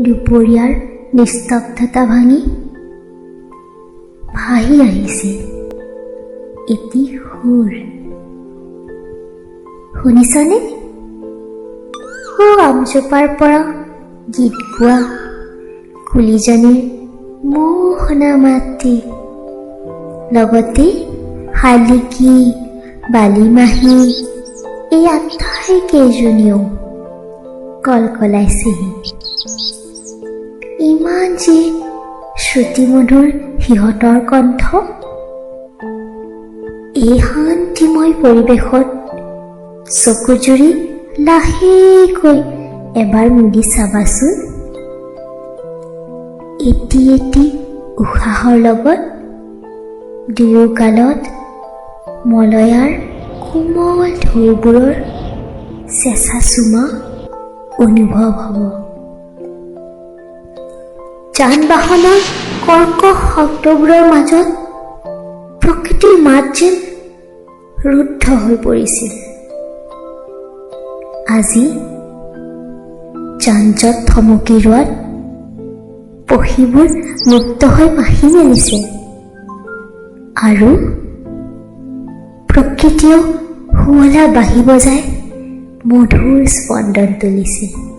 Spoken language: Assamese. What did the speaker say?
দুপৰীয়াৰ নিস্তব্ধতা ভাঙি ভাহি আহিছে এটি সুৰ। শুনিছানে? সৌ আমজোপাৰ পৰা গীত গোৱা কুলিজনীৰ মৌসনা মাতটি, লগতে শালিকী, বালিমাহী এই আটাইকেইজনীও কলকলাইছেহি। ইমান যে শ্ৰুতিমধুৰ সিহঁতৰ কণ্ঠ! এই শান্তিময় পৰিৱেশত চকুযুৰি লাহেকৈ এবাৰ মুদি চাবাচোন। এটি এটি উশাহৰ লগত দুয়ো গালত মলয়াৰ কোমল ঢৌবোৰৰ চেঁচা চুমা অনুভৱ হ'ব। যান বাহনৰ কৰ্কশ শব্দবোৰৰ মাজত প্ৰকৃতিৰ মাত যেন ৰুদ্ধ হৈ পৰিছিল। আজি যান জঁট থমকি ৰোৱাত পক্ষীবোৰ মুক্ত হৈ পাখি মেলিছে আৰু প্ৰকৃতিয়েও শুৱলা বাঁহী বজাই মধুৰ স্পন্দন তুলিছে।